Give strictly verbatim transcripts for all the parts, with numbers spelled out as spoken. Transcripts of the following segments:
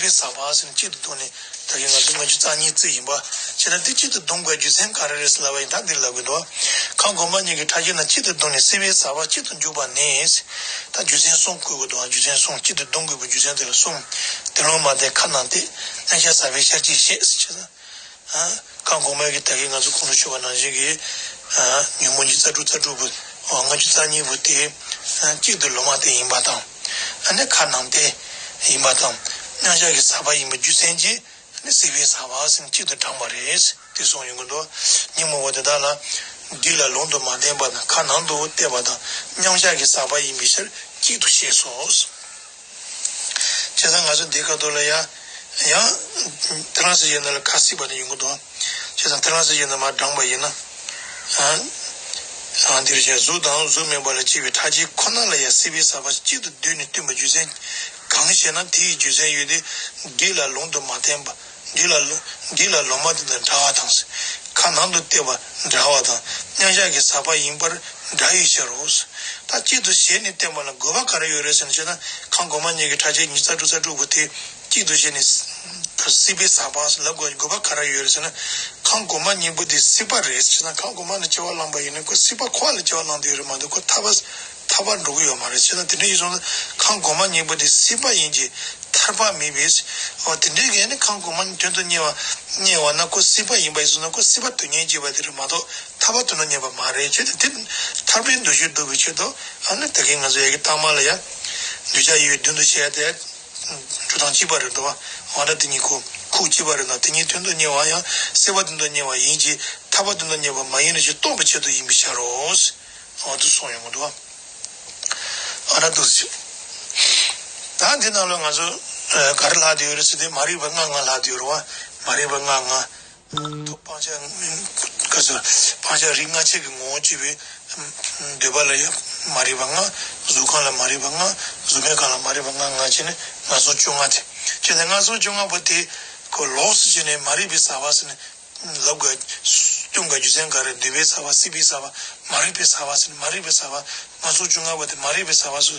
པའི་ཟག་པ་ཟེར་ནས་གཅིག་ཏུ་བསྡུས་ནས་ད་གིན་ང་ཚོ་ལྔ་བཅུ་རྩ་གཉིས་བརྩིས་ཡིན་པ། བྱས་ན་དེ་གཅིག་ཏུ་བསྡུ་དགོས་རྒྱུ་མཚན་ག་རེ་རེད་ཟེར་ལབ་པ་ཡིན་ད་འདིར་ལབ་གི་འདུག་ཁམས་གོང་མ་གཉིས་ཀྱི་ཕྲ་རྒྱས་ན་གཅིག་ཏུ་བསྡུས་ནས་སྲིད་པའི་ཟག་པ་གཅིག་ཏུ་འཇུག་པ་ནི། ད་རྒྱུ་མཚན་གསུམ་བཀོད་དགོས་འདུག་རྒྱུ་མཚན་གསུམ་གཅིག་ཏུ་བསྡུ་དགོས་པའི་རྒྱུ་མཚན་དེ་ལ་གསུམ། དེ་ལུང་མ་བསྟན་ཁ་ནང་བལྟས། མཉམ་གཞག་ཟག་པའི་ཤར་གྱིས་བཤད་ཟེར་བྱས་ན། ཁམས་གོང་མའི་གི་ད་གིན་ང་ཚོ་གོང་དུ་ཞུས་པ་ནང་བཞིན་གྱི། ཉོན་མོངས་ཀྱི་རྩ་དྲུག་རྩ་དྲུག་པོ། ལྔ་བཅུ་རྩ་གཉིས་པོ་དེ། གཅིག་ཏུ་ལུང་མ་བསྟན་ཡིན་པ་དང་། ཨ་ནི་ཁ་ནང་བསྟན་ཡིན་པ་དང་། མཉམ་གཞག་གི་ཟག་པ་ཡིན་པའི་རྒྱུ་མཚན་གྱིས། ཨ་ནི་སྲིད་པའི་ཟག་པ་ཟེར་ནས་གཅིག་ཏུ་བགྲངས་པ་རེད། དེ་གསུངས་ཡོང་གི་འདུག་ཉོན་མོངས་པ་དེ་དག་ལ། འདི་ལ་ལུང་དུ་མ་བསྟན་པ་དང་ཁ་ནང་དུ་བལྟས་པ་དང་མཉམ་གཞག་གི་ཟག་པ་ཡིན་པའི་ཕྱིར་གཅིག་ཏུ་ཤེས་སོ། བྱས་ཙང་ང་ཚོ་འདི་སྐབས་དུ་ལ་ཡང་། ཡང་། ཐེ་རང་སྲིད་ཞེ་ན་ལ་ཁ་སྲིད་པ་དེ་ཡོང་གི་འདུག་བྱས་ཙང་ཐེ་རང་སྲིད་ཞེ་ན་མ་བགྲངས་པ་ཡིན་ན། ཨ། འདིར་བྱས་གཟུགས་དང་གཟུགས་མེད་པ་ལ་སྐྱེ་བའི་ཕྲ་རྒྱས་ཁོ་ན་ལ་ཡང་སྲིད་པའི་ཟག་པ་གཅིག་ཏུ་བསྡུས་ནས་སྟོན་པའི་རྒྱུ་མཚན་གང་ཞེ་ན། དེའི་རྒྱུ་མཚན་ཡོད་དེ། འདི་ལ་ལུང་དུ་མ་བསྟན་པ། འདི་ལ་ལུང་། འདི་ལ་ལུང་མ་བསྟན་དང་འདྲ་བ་དང་། ཁ་ནང་དུ་བལྟས་པ་འདྲ་བ་དང་མཉམ་གཞག་གི་ཟག་པ་ཡིན་པར་འདྲ་བའི་ཕྱིར་རོ། ད་གཅིག་ཏུ་བྱས་ནས་བསྟན་པ་ལ་དགོས་པ་ག་རེ་ཡོད་རེད་ཟེར་ན་བྱས་ན་ཁམས་གོང་མ་གཉིས་ཀྱི་ཕྲ་རྒྱས་ཉི་ཤུ་རྩ་དྲུག་རྩ་དྲུག་པོ་དེ་གཅིག་ཏུ་བྱས་ནས་སྲིད་པའི་ཟག་པ་ལབ་དགོས་དགོས་པ་ག་རེ་ཡོད་རེད་ཟེར་ན། ཁམས་གོང་མ་གཉིས་པོ་དེ་སྲིད་པ་རེད་ཟེར་ན། ཁམས་གོང་མ་ནས་སྐྱེ་བ་བླངས་པ་ཡིན་ན་ཁོ་སྲིད་པ་ཁོ་ལ་སྐྱེ་བ་བླངས་དེ་ཡོད་རེད་མ་གཏོགས་ཁོ་ཐར་པ་ཐར་པ་འགྲོ་གི་ཡོད་མ་རེད་ཟེར་ན། དེ་འདྲ་ཡིན་སོང་ན་ཁམས་གོང་མ་གཉིས་པོ་དེ་སྲིད་པ་ཡིན་གྱི་ཐར་པ་མེད་པས། འོ་དེ་འདྲའི་གས་ནི་ཁམས་གོང་མ་གཉིས་དོན་དུ་གཉེར་བ་གཉེར་བ་ན་ཁོ་སྲིད་པ་ཡིན་པ་ཡིན་སོང་ན་ཁོ་སྲིད་པ་དོན་གཉེར་བྱེད་པ་དེ་རེད་མ་གཏོགས་ཐར་པ་དོན་དུ་གཉེར་བ་མ་རེད། ཅེས་དེ་ཐར་པའི་འདུ་ཤེས་བསྡུ་བའི་ཆེད་དུ་ཨ་ནི་ད་གིན་ང་ཚོ་ཡ་གི་ལྟག་མ་ལ་ཡ་འདོད་ཆགས་ཡོད་པའི་དོན་དུ་བཤད་དེ། འགྲོ་སྟངས་གཅིག་པ་རེད་འདུག་བ། འོ་ན་དེ་གཉིས་ཁུག་ཁུག་གཅིག་པ་རེད་ན་དེ་གཉིས་དོན་དུ་གཉེར་བ་ཡང་སྲིད་པ་དོན་དུ་གཉེར་བ་ཡིན་གྱི་ཐར་པ་དོན་དུ་གཉེར་བ་མ་ཡིན་ནོ་ཞེས་སྟོན་པའི་ཆེད་དུ་ཡིན་པའི་ཕྱིར་རོ། འོ་དུ་གསུངས་ཡོང་གི་འདུག་བ། འོ་ན་འདུག་ཟེར། ད་འདི་ནང་ལ་ང་ཚོ་ག་རེ་ལྷག་བསྡད་ཡོད་རེད་ཟེར་དུས་མ་རིག་པ་ལྔ་ལྔ་ལྷག་བསྡད་ཡོད་རེད་བ། མ་རིག་པ་ལྔ་ལྔ། སྤང་བྱ། ག་ཚོད། སྤང་བྱ་རིགས་ལྔ་ཆར་གྱི་ངོ་བོ་གཅིག་པའི་འདོད་པ་ལ་ཡང་མ་རིག་པ་ལྔ། གཟུགས་ཁམས་ལ་མ་རིག་པ་ལྔ། གཟུགས་མེད་ཁམས་ལ་མ་རིག་པ་ལྔ་ལྔ་བྱས་ནས་ལྔ་བཅུ་ང་ལྔ་དེ། བྱས་ནས་ལྔ་བཅུ་ང་ལྔ་པོ་དེ་ཁོ་ལོགས་སུ་བྱས་ནས་མ་རིག་པའི་ཟག་པ་ཟེར་ནས་ལབ་དགོས། སྟོན་དགོས་རྒྱུ་མཚན་ག་རེ། འདོད་པའི་ཟག་པ། སྲིད་པའི་ཟག་པ། མ་རིག་པའི་ཟག་པ་ཟེར་ནས་མ་རིག་པའི་ཟག་པ་ལྔ་བཅུ་ང་ལྔ་པོ་དེ་མ་རིག་པའི་ཟག་པ་སུ་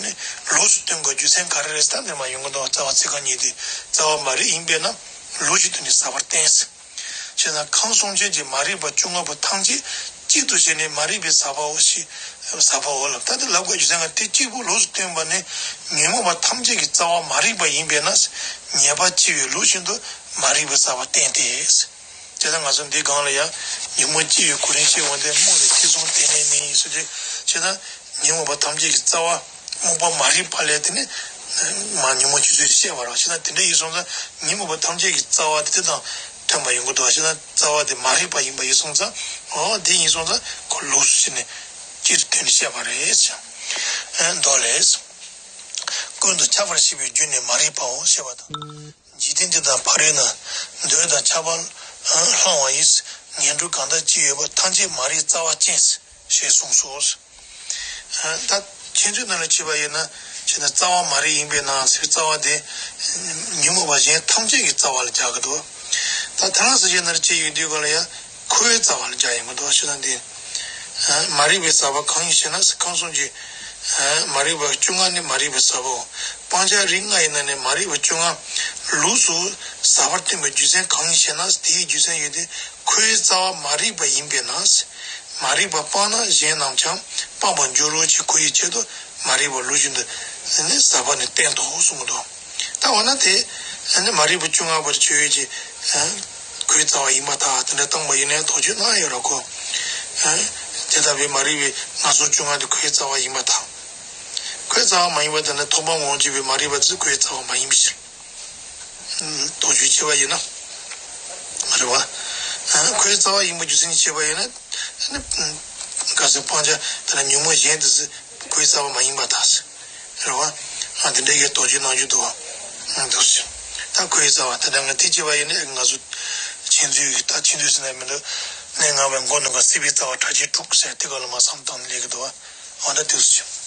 ནི་ལོགས་སུ་སྟོན་དགོས་རྒྱུ་མཚན་ག་རེ་རེད་ཟེར་ན་འདིར་མ་ཡོང་གི་འདུག་རྩ་བ་ཚིག་རྐང་གཉིས་དེ་རྩ་བ་མ་རིག་ཡིན་པས་ན་ལོགས་ཀྱི་དོན་ནི་ཟག་པར་བསྟན་ཟེར། བྱས་ན་ཁམས་གསུམ་ཆར་གྱི་མ་རིག་པ་བཅོ་ལྔ་པོ་ཐམས་ཅད་གཅིག་ཏུ་བྱས་ནས་མ་རིག་པའི་ཟག་པའོ་ཞེས་ཟག་པའོ་ལབ། ད་དེ་ལབ་དགོས་རྒྱུ་མཚན་ག་དེ་གཅིག་པུ་ལོགས་སུ་སྟོན་པ་ནི་ཉོན་མོངས་པ་ཐམས་ཅད་ཀྱི་རྩ་བ་མ་རིག་པ་ཡིན་པས་ན་ཉེས་པ་ཆེ་བའི་ལུགས་བཞིན་དུ་མ་རིག་པའི་ཟག་པ་བསྟན་ཏེ། དེ་ལྟར་ང་ཚོ་འདི་སྒང་ལ་ཡང་ཉོན་མོངས་སྐྱེ་བའི་གོ་རིམ་བཤད་འོང་སྟེ་རྨོངས་ཏེ་ཐེ་ཚོམ་དེ་ནས་མིན་ཡིན་ཟེར་ཏེ། བྱས་ན་ཉོན་མོངས་པ་ཐམས་ཅད་ཀྱི་རྩ་བ་རྨོངས་པ་མ་རིག་པ་ལས་དེ་ནི་མ་ཉོན་མོངས་སྤྱི་ཚོད་ཀྱི་བཤད་པ་རེད། བྱས་ན་དེ་འདྲ་ཡིན་སོང་ཙང་ཉོན་མོངས་པ་ཐམས་ཅད་ཀྱི་རྩ་བ་དེ་དེ་དང་མཐུན་པ་ཡོང་གི་འདུག་བྱས་ན་རྩ་བ་དེ་མ་རིག་པ་ཡིན་པ་ཡིན་སོང་ཙང་འོ་དེ་ཡིན་སོང་ཙང་ཁོ་ལོགས་སུ་ཕྱིན་ནས་སྤྱིར་བསྟན་ནས་བཤད་པ་རེད། མདོ་ལས། ཀུན་ཏུ་ཁྱབ་པར་ཤེས་པའི་རྒྱུ་ནི་མ་རིག་པའོ་ཞེས་པ་དང་། འཇིག་རྟེན་འདི་དང་ཕ་རོལ་ན། འདོད་དང་ཆགས་པ་བསླང་བ་ཡིས། ངན་འགྲོ་གང་དག་ཅི་ཡོད་པ། ཐམས་ཅད་མ་རིག་རྩ་བ་ཅན། ཞེས་གསུངས་སོ། ད་ཁྱེད་ཚོའི་ནང་ལ་བྱས་པ་ཡིན་ན་བྱས་ན་རྩ་བ་མ་རིག་ཡིན་པས་ན་ཟེར་བའི་རྩ་བ་དེ་ཉོན་མོངས་པ་གཞན་ཐམས་ཅད་ཀྱི་རྩ་བ་ལ་སྦྱར་གི་འདུག་ད་ཐ་ན་སི་ཅན་ནར་བྱས་ཡོད་དུས་ག་ལ་ཡང་ཁོའི་རྩ་བ་ལ་སྦྱར་ཡོང་གི་འདུག་ཞེ་ན་འདི། མ་རིག་པའི་ཟག་པ་གང་ཡིན་ཞེ་ན། ཁམས་གསུམ་གྱི་མ་རིག་པ་བཅོ་ལྔ་ནི་མ་རིག་པའི་ཟག་པའོ། སྤང་བྱ་རིགས་ལྔ་ཡི་ནང་ནས་མ་རིག་པ་བཅོ་ལྔ་ལོགས་སུ་ཟག་པར་སྟོན་པའི་རྒྱུ་མཚན་གང་ཡིན་ཞེ་ན། དེའི་རྒྱུ་མཚན་ཡོད་དེ། ཁོའི་རྩ་བ་མ་རིག་པ་ཡིན་པས་ན། མ་རིག་པ་སྤངས་ན་གཞན་རྣམས་ཀྱང་སྤངས་པར་འགྱུར་རོ་ཞེས་ཁོ་ཡི་ཆེད་དུ་མ་རིག་པ་ལུགས་བཞིན་དུ་ནི་ཟག་པ་ནི་བསྟན་ཏོ་གསུངས་འདུག་ད་འོ་ན་དེ་ནི་མ་རིག་པ་བཅོ་ལྔ་པར་ཆོས་ཡོད་ཀྱི་ཁོའི་རྩ་བ་ཡིན་པར་ཐལ། དེ་འདྲ་བཏང་བ་ཡིན་ནའི་དོགས་གཅོད་གནང་ཡོད་ར་ཁོ། དེ་ལྟ་བུའི་མ་རིག་པའི་ངན་སོང་བཅོ་ལྔ་དེ་ཁོའི་རྩ་བ་ཡིན་པར་ཐལ། ཁོའི་རྩ་བ་མ་ཡིན་པར་ཐལ་ན་ཐོག་མར་ངོ་བོ་འབྱེད་པའི་མ་རིག་པ་དེ་ཁོའི་རྩ་བ་མ་ཡིན་པའི་ཕྱིར། དོགས་གཅོད་བྱས་པ་ཡིན་ན། རེད་བ། ཁོའི་རྩ་བ་ཡིན་པའི་རྒྱུ་མཚན་བྱས་པ་ཡིན་ན། ག་ཟེར་སྤང་བྱ་དེ་ལ་ཉོན་མོངས་གཞན་དེ་ཚོ་ཁོའི་རྩ་བ་མ་ཡིན་པར་ཐལ། རེད་བ། དེ་འདྲའི་གི་དོགས་གཅོད་གནང་རྒྱུ་འདུག་བ། འདུག་ཟེར། ད་ཁོའི་རྩ་བ་དེ་འདྲ་ང་དེ་བྱས་པ་ཡིན་ན་ང་ཚོ་ཆེན་ཚུལ་གི་ད་ཆེན་ཚུལ་ཟེར་ན་མི་འདུག་གནས་ལྔ་པའི་མགོ་ནང་ག་སྲིད་པའི་རྩ་བ་ཕྲ་རྒྱས་དྲུག་ཟེར་དེ་ག་ལ་མ་བསམ་བཏང་ནས་ལས་གི་འདུག་བ། འོ་ན་དུས་སུ།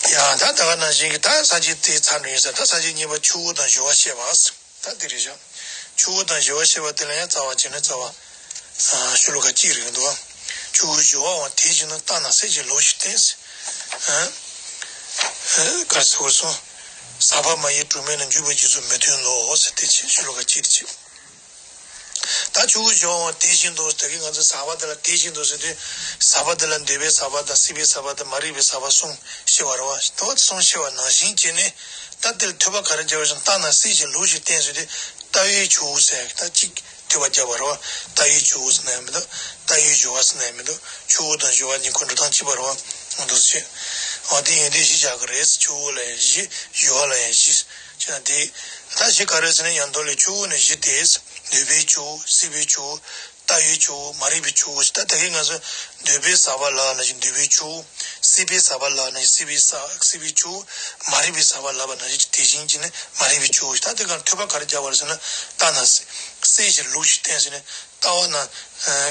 ཡང་ད་ད་ག་ནང་བཞིན་གྱི་ད་ས་བཅད་དེའི་ཚར་ནས་ཡིན་ས། ད་ས་བཅད་གཉིས་པ་ཆུ་བོ་དང་བཞུ་བ་བཤད་པ། ད་དེ་རེད་བཞག་ཆུ་བོ་དང་བཞུ་བ་བཤད་པ་དེ་ལ་ཡང་རྩ་བ་བྱས་ན་རྩ་བ། ཤོ་ལོ་ཀ་གཅིག་རེད་འདུག་ཆུ་བོ་བཞུ་བའང་དེ་བཞིན་ནོ། ལྟ་ན་གསེར་གྱི་ལོ་ཞིག་བསྟན། ག་ཟེར་བ་སོང་། ཟག་པ་མ་ཡིན་གྲུབ་མེད་ན། འཇུག་པའི་རྗེས་སུ་མི་མཐུན་ལོ་ཟེར། དེ་ཕྱིར་ཤོ་ལོ་ཀ་གཅིག་དེ་བྱེད། ད་ཆོས་སྐུ་སྦྱོར་བ་དེ་བཞིན་དུ། ད་གིན་ང་ཚོས་ཟག་པ་དེ་ལ་དེ་བཞིན་དུ་ཟེར་དུས། ཟག་པ་དེ་ལ་འདོད་པའི་ཟག་པ་དང་། སྲིད་པའི་ཟག་པ་དང་། མ་རིག་པའི་ཟག་པ་གསུམ་ཤེས་པ་རེད་བ། དེ་བ་གསུམ་ཤེས་པ་ནང་བཞིན་བྱས་ནས། ད་དེ་ལ་ཐོས་པ་ག་རེ་བྱ་བ་ཞིག། བརྟགས་ན་སྲིད་ཞེས་ལུགས་ཤིག་བསྟན་ཟེར་དུས། ལྟ་བའི་ཆོས་ཟེར་ད་གཅིག་ཐོས་པ་བརྒྱབ་པ་རེད་བ། ལྟ་བའི་ཆོས་ཟེར་ན་ཡང་མི་འདུག་ལྟ་བའི་སྦྱོར་བ་ཟེར་ན་ཡང་མི་འདུག་ཆོས་སྐུ་དང་སྦྱོར་བ་གཉིས་ཀ་འགྲོ་སྟངས་གཅིག་པ་རེད་བ། འདུག་ཟེར། འོ་དེ་ཡིན་དུས་བཞི་བྱ་གི་རེད། ཆོས་སྐུ་ལ་ཡང་བཞི། སྦྱོར་བ་ལ་ཡང་བཞི། བྱས་ན་དེ། ད་བཞི་ག་རེ་ཟེར་ན། ཡང་དོ་ལས་ཆོས་སྐུ་ནི་བཞི་སྟེ། འདོད་པའི་ཆོས། སྲིད་པའི་ཆོས། ལྟ་བའི་ཆོས། མ་རིག་པའི་ཆོས། ད་ད་གིན་ང་ཚོས་འདོད་པའི་ཟག་པ་ལབ་ན་བཞིན་འདོད་པའི་ཆོས། སྲིད་པའི་ཟག་པ་ལབ་ན་སྲིད་པའི་ཟག་སྲིད་པའི་ཆོས། མ་རིག་པའི་ཟག་པ་ལབ་པ་ན་བཞིན་དེ་བཞིན་གྱི་ནི་མ་རིག་པའི་ཆོས། ད་དེ་ག་ཐོས་པ་ག་རེ་བརྒྱབ་པ་རེད་ཟེར་ན། བརྟགས་ན་སྲིད་སྲིད་ཞེས་ལུགས་ཤིག་བསྟན་ཟེར་ནས། ལྟ་བ་ན་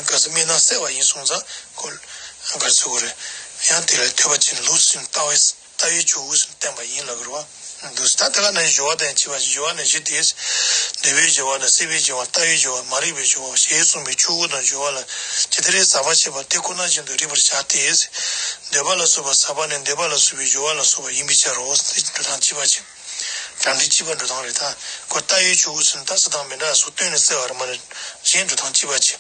ག་ས་དམིགས་རྣམ་གསལ་བ་ཡིན་སོང་ཙང་ཁོ་ག་རེ་ཟེར་དགོས་རེད། ཡང་དེ་ལ་ཐོས་པ་བྱས་ནས་ལུགས་སུ་ལྟ་བའི། ལྟ་བའི་ཆོས་སྐུ་ཟེར་བསྟན་པ་ཡིན་ལབ་དགོས་རེད་བ། འདུག་ད་དེ་ག་ནང་བཞིན་སྦྱོར་བ་དང་བཅས་པ། སྦྱོར་བ་ནི་བཞི་སྟེ། འདོད་པའི་སྦྱོར་བ་དང་། སྲིད་པའི་སྦྱོར་བ། ལྟ་བའི་སྦྱོར་བ། མ་རིག་པའི་སྦྱོར་བ་ཞེས་གསུངས་པའི་ཆོས་སྐུ་དང་སྦྱོར་བ་ལ། ཇི་ལྟར་ཟག་པ་ཤེས་པ་དེ་ཁོ་ན་བཞིན་དུ་རིག་པར་བྱ་སྟེ། འདོད་པ་ལ་སོགས་པ་ཟག་པ་ནི་འདོད་པ་ལ་སོགས་པའི་སྦྱོར་བ་ལ་སོགས་པ་ཡིན་པའི་ཕྱིར་རོ། འགྲོ་སྟངས་གཅིག་པ་བྱེད། གྲ་སྒྲིག་གཅིག་པ་འགྲོ་སྟངས་རེད་ད། ཁོ་ལྟ་བའི་ཆོས་སྐུ་ཟེར་ན་ད་ས་དང་མི་འདྲ་སོགས་སྟོན་ནས་གསལ་བ་རེད་མ་རེད། གཞན་འགྲོ་སྟངས་གཅིག་པ་བྱེད།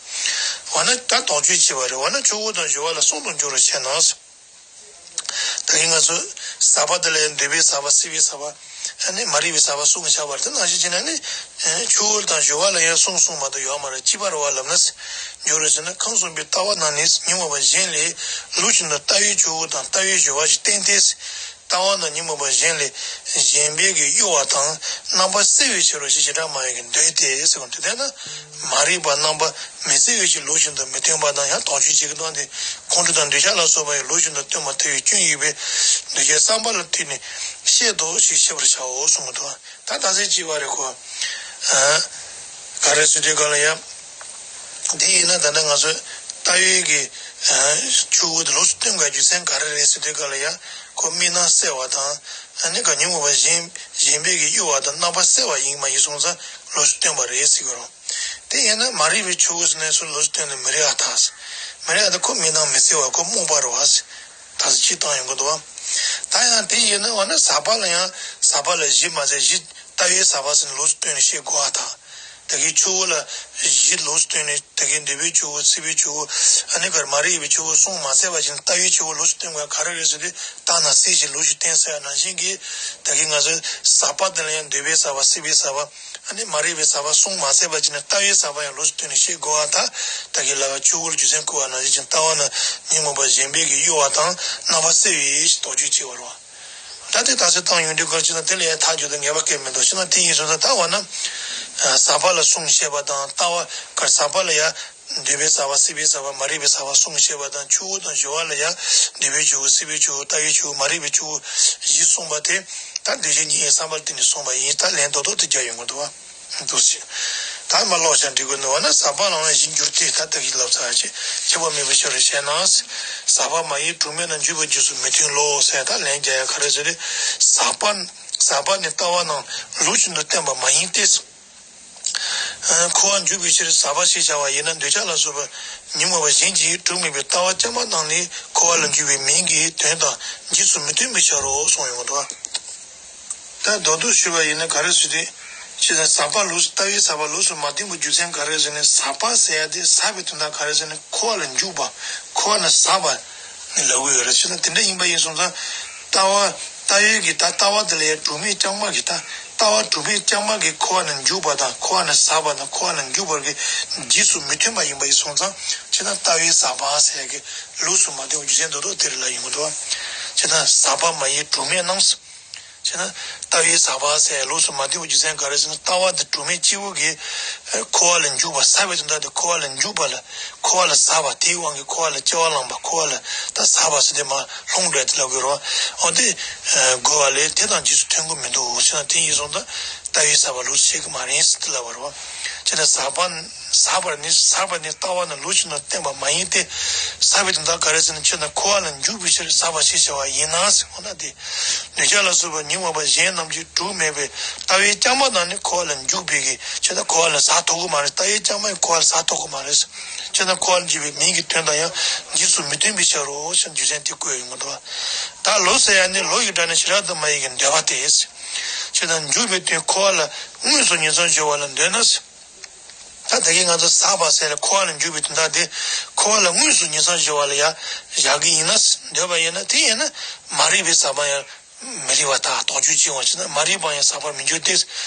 འོ་ན་ད་དོགས་གཅོད་བྱེད་པ་རེད། འོ་ན་ཆོས་སྐུ་དང་སྦྱོར་བ་ལ་གསུམ་དུ་འགྱུར་རོ་ཞེ་ན། ད་གིན་ང་ཚོས་ཟག་པ་དེ་ལ་ཡང་འདོད་པའི་ཟག་པ། སྲིད་པའི་ཟག་པ། ཨ་ནི་མ་རིག་པའི་ཟག་པ་གསུམ་ཆགས་པ་རེད། དེ་ནང་བཞིན་བྱས་ན་ནི། ཆོས་སྐུ་དང་སྦྱོར་བ་ལ་ཡང་གསུམ་གསུམ་མ་གཏོགས་ཡོད་མ་རེད། གཅིག་པ་རེད་བ་ལབ་ན། སྦྱོར་བ་ཟེར་ན་ཁམས་གསུམ་པའི་ལྟ་བ་རྣམས་ནི་ཉོན་མོངས་པ་གཞན་ལས་ལུགས་བཞིན་དུ་ལྟ་བའི་ཆོས་སྐུ་དང་ལྟ་བའི་སྦྱོར་བ་ཞིག་བསྟན་ཏེ། ལྟ་བ་རྣམས་ཉོན་མོངས་པ་གཞན་ལས་གཞན་པའི་གི་གཡོ་བ་དང་རྣམ་པར་སེལ་བའི་ཕྱིར་རོ་ཞེས་བྱེ་བྲག་སྨྲ་བའི་གི་འདོད་དེ་ཟེར་བ་དེ་ལྟར་ན། མ་རིག་པ་རྣམ་པ་མི་སེལ་བའི་ཕྱིར་ལུགས་བཞིན་དུ་མི་སྟོན་པ་དང་། ཡང་དོགས་གཅོད་བྱེད་ཀྱི་སྟངས་དེ་ཁོང་ཁྲོ་དང་འདོད་ཆགས་ལ་སོགས་པ་ཡང་ལུགས་བཞིན་དུ་སྟོན་མ་ཐུབ་པའི་སྐྱོན་ཡོད་པས། འདོད་ཆགས་བསམ་པ་ལ་ལྟོས་ནས་བཤད་དོ་ཞེས་ཤེས་པར་བྱའོ་གསུངས་འདུག་ད་ལྟ་ཚེ་གཅིག་པ་རེད་ཁོ། ག་རེ་ཟེར་དུས་ག་ལ་ཡང་། འདི་ཡིན་ན་ད་ནི་ང་ཚོས་ལྟ་བའི་གི་ཆོས་སྐུ་དེ་ལུགས་སུ་སྟོན་དགོས་རྒྱུ་མཚན་ག་རེ་རེད་ཟེར་དུས་ག་ལ་ཡང་། ཁོ་དམིགས་རྣམ་གསལ་བ་དང་། ཨ་ནི་ག་ཉོན་མོངས་པ་གཞན་གཞན་པའི་གི་གཡོ་བ་དང་རྣམ་པ་སེལ་བ་ཡིན་མ་ཡིན་སོང་ཙང་ལུགས་སུ་སྟོན་པ་རེད་ཟེར་གི་རོ། དེ་ཡིན་ན་མ་རིག་པའི་ཆོས་སྐུ་ཟེར་ནས་སུ་ལུགས་སུ་སྟོན་ནས་མི་རིག་ཨ་ཐག་མི་རིག་ཨ་ཐག་ཁོ་དམིགས་རྣམ་མི་གསལ་བ། ཁོ་རྨོངས་པ་རེད་བ། ད་སུ་ཅིག་བཏང་ཡོང་གི་འདུག་བ། ད་ཡང་དེ་ཡིན་ན་འོ་ན་ཟག་པ་ལ་ཡང་ཟག་པ་ལ་བཞི་མ་ཟད་བཞི། ལྟ་བའི་ཟག་པ་ཟེར་ནས་ལུགས་སུ་སྟོན་ནས་བཤད་དགོས་ཨ་ཐག་ད་གིན་ཆོས་སྐུ་ལ་བཞི་ལུགས་སུ་སྟོན་ནས། ད་གིན་འདོད་པའི་ཆོས་སྐུ། སྲིད་པའི་ཆོས་སྐུ། ཨ་ནི་གར་མ་རིག་པའི་ཆོས་སྐུ་གསུམ་མ་ཟད་པ་ཅིག་ལྟ་བའི་ཆོས་སྐུ་ལུགས་སུ་སྟོན་དགོས་ག་རེ་རེད་ཟེར་དུས། བརྟགས་ན་སྲིད་ཞེས་ལུགས་ཤིག་བསྟན་ཟེར་བ་ནང་བཞིན་གྱི། ད་གིན་ང་ཚོས་ཟག་པ་དེ་ལ་ཡང་འདོད་པའི་ཟག་པ། སྲིད་པའི་ཟག་པ། ཨ་ནི་མ་རིག་པའི་ཟག་པ་གསུམ་མ་ཟད་པ་ཅིག་ནི་ལྟ་བའི་ཟག་པ་ཡང་ལུགས་སུ་སྟོན་ནས་བཤད་དགོས་པ་དང་། ད་གིན་ལབ་པ་ཆོས་སྐུ་ལ་རྒྱུ་མཚན་བཀོད་པ་ནང་བཞིན་ཅིག་ལྟ་བ་ནི་ཉོན་མོངས་པ་གཞན་པའི་གི་གཡོ་བ་དང་རྣམ་པར་སེལ་བའི་ཞེས་དོགས་གཅོད་བྱེད་པ་རེད་བ། ད་དེ་ད་ཚོད་བཏང་ཡོང་དུས་ག་ཅི་ན་དེ་ལ་ཡང་ཐག་གཅོད་དང་ངེས་པ་གལ་མི་འདུག་ཤེ་ན་དེ་ཡིན་སོང་ཙང་ད་འོ་ན། ཟག་པ་ལ་གསུམ་བཤད་པ་དང་ལྟ་བ་ག་ཟག་པ་ལ་ཡང་འདོད་པའི་ཟག་པ། སྲིད་པའི་ཟག་པ། མ་རིག་པའི་ཟག་པ་གསུམ་བཤད་པ་དང་། ཆོས་སྐུ་དང་སྦྱོར་བ་ལ་ཡང་འདོད་པའི་ཆོས་སྐུ། སྲིད་པའི་ཆོས་སྐུ། ལྟ་བའི་ཆོས་སྐུ། མ་རིག་པའི་ཆོས་སྐུ་བཞི་གསུངས་པ་དེ། ད་འདོད་ཆགས་ཉིད་ཡིན་བསམ་པ་ལ་བརྟེན་ནས་གསུངས་པ་ཡིན། ད་ལན་རྡོག་རྡོག་དེ་རྒྱག་ཡོང་གི་འདུག་བ། འདུག་ཟེར། ད་མ་ཀློག་བྱ་འགྲིག་གི་འདུག་བ་ན། ཟག་པ་ལའང་བཞི་འགྱུར་ཏེ། ད་ལྟ་གི་ལབ་ཚར་ཅིག་ཁྱད་པར་མེད་པའི་ཕྱིར་ཞེ་ན། ཟག་པ་མ་ཡིན་གྲུབ་མེད་ན། འཇུག་པའི་རྗེས་སུ་མི་མཐུན་ལོ་ཟེར། ད་ལན་རྒྱག་ཡ་ག་རེ་ཟེར་ན། ཟག་པ་ཟག་པ་ནི་ལྟ་བ་རྣམས་ལུགས་བཞིན་དུ་བསྟན་པ་མ་ཡིན་ཏེ། འཁོར་བར་འཇུག་པའི་ཕྱིར་ཟག་པ་ཞེས་བྱ་བ་ཡིན་ན། འདོད་ཆགས་ལ་སོགས་པ་ཉོན་མོངས་པ་གཞན་གྱིས་གྲུབ་མེད་པའི་ལྟ་བ་རྐྱང་པ་རྣམས་ནི་འཁོར་བ་ལ་འཇུག་པའི་མིང་གི་དོན་དང་རྗེས་སུ་མི་མཐུན་པའི་ཕྱིར་རོ་གསུངས་ཡོང་གི་འདུག་ད་རྡོག་རྡོག་ཞུས་པ་ཡིན་ན་ག་རེ་ཟེར་དུས། ཅེ་ན་ཟག་པ་ལུགས་སུ། ལྟ་བའི་ཟག་པ་ལུགས་སུ་མ་བསྟན་པའི་རྒྱུ་མཚན་ག་རེ་ཟེར་ན། ཟག་པ་ཟེར་ཡ་དེ་ཟག་པའི་དོན་དག་ག་རེ་ཟེར་ན། འཁོར་བ་ལ་འཇུག་པ། འཁོར་བ་ནི་ཟག་པ་ནི་ལབ་ཀྱི་ཡོད་རེད། ཅེ་ན་དེ་འདྲ་ཡིན་པ་ཡིན་སོང་ཙང་། ལྟ་བ་ལྟ་བའི་གི་ད་ལྟ་བ་དེ་ལ་ཡང་གྲུབ་མེད་རྐྱང་མ་གི། ད་ལྟ་བ་གྲུབ་མེད་རྐྱང་མ་གི་འཁོར་བ་ནི་འཇུག་པ་དང་། འཁོར་བ་ནི་ཟག་པ་དང་། འཁོར་བ་ནི་འཇུག་པར་གི་རྗེས་སུ་མི་མཐུན་པ་ཡིན་པ་ཡིན་སོང་ཙང་། ཅེ་ན་ལྟ་བའི་ཟག་པ་ཟེར་ཡ་གི་ལུགས་སུ་མ་བསྟན་པའི་རྒྱུ་མཚན་རྡོག་རྡོག་དེ་རེད་ལབ་ཡོང་གི་འདུག་ཅེ་ན་ཟག་པ་མ་ཡིན་གྲུབ་མེད་རྣམས། ཅེ་ན་ལྟ་བའི་ཟག་པ་ཟེར་ལུགས་སུ་མ་བསྟན་པའི་རྒྱུ་མཚན་ག་རེ་ཟེར་ན། ལྟ་བ་དེ་གྲུབ་མེད་སྐྱེས་བུ་གི་འཁོར་བ་ལ་འཇུག་པ། ཟག་པའི་དོན་དག་དེ་འཁོར་བ་ལ་འཇུག་པ་ལ། འཁོར་བ་ལ་ཟག་པ། དེའི་དབང་གིས་འཁོར་བ་ལ་སྐྱེ་བ་བླངས་པ། འཁོར་བ་ལ་ད་ཟག་པ་ཟེར་དེ་མར་ལྷུང་འགྲོ་ཡ་དེ་ལབ་དགོས་རེད་བ། འོ་དེ་དགོས་པ་ལས་དེ་དང་རྗེས་སུ་མཐུན་གྱི་མི་འདུག་ཅེ་ན་དེ་ཡིན་སོང་ཙང་ལྟ་བའི་ཟག་པ་ལུགས་སུ་བཤད་ཀྱི་མ་རེད་ཟེར་དེ་ལབ་པ་རེད་བ། ཅེ་ན་ཟག་པ་ཟག་པ་ནི། ཟག་པ་ནི་ལྟ་བ་ནི་ལུགས་བཞིན་དུ་བསྟན་པ་མ་ཡིན་ཏེ། ཟག་པའི་དོན་དག་ག་རེ་ཟེར་ན། ཅེ་ན་འཁོར་བ་ལ་འཇུག་པའི་ཕྱིར་ཟག་པ་ཞེས་བྱ་བ་ཡིན་ན་ཟེར། འོ་ན་དེ་འདོད་ཆགས་ལ་སོགས་པ་ཉོན་མོངས་པ་གཞན་རྣམས་ཀྱིས་གྲུབ་མེད་པའི་ལྟ་བའི་རྐྱང་པ་རྣམས་ནི་འཁོར་བ་ལ་འཇུག་པའི་གི། ཅེ་ན་འཁོར་བ་ལ་ཟག་ཐུབ་ཀྱི་མ་རེད། ལྟ་བའི་རྐྱང་པ་ཡིས་འཁོར་བ་ལ་ཟག་ཐུབ་ཀྱི་མ་རེད། ཅེ་ན་འཁོར་བ་ལ་འཇུག་པའི་མིང་གི་དོན་དང་ཡང་རྗེས་སུ་མི་མཐུན་པའི་ཕྱིར་རོ་ཞེས་རྒྱུ་མཚན་དེ་བཀོད་ཡོང་གི་འདུག་ད་ལུགས་ཟེར་ཡ་ནི་ལུགས་ཀྱི་སྒྲ་ནི་བྱེ་བྲག་ཏུ་སྨྲ་བའི་གི་འདོད་པ་སྟེ། ཅེ་ན་འཇུག་པའི་དོན་འཁོར་བ་ལ་དངོས་སུ་ཉིང་མཚམས་སྦྱོར་བ་ལ་འདོད་ན། ད་དེ་གིན་ང་ཚོ་ཟག་པ་ཟེར་ལ་འཁོར་བ་ལ་འཇུག་པའི་དོན་དག་དེ་འཁོར་བ་ལ་དངོས་སུ་ཉིང་མཚམས་སྦྱོར་བ་ལ་ཡང་བཞག་གི་ཡིན་ན། འདོད་པ་ཡིན་ན། དེ་ཡིན་ན་མ་རིག་པའི་ཟག་པ་ཡང་མི་རིག་པ་དག་དོགས་གཅོད་བྱེད་པ་ཞིག་ན། མ་རིག་པ་ཡང་ཟག་པར་མི་འགྱུར་ཏེ།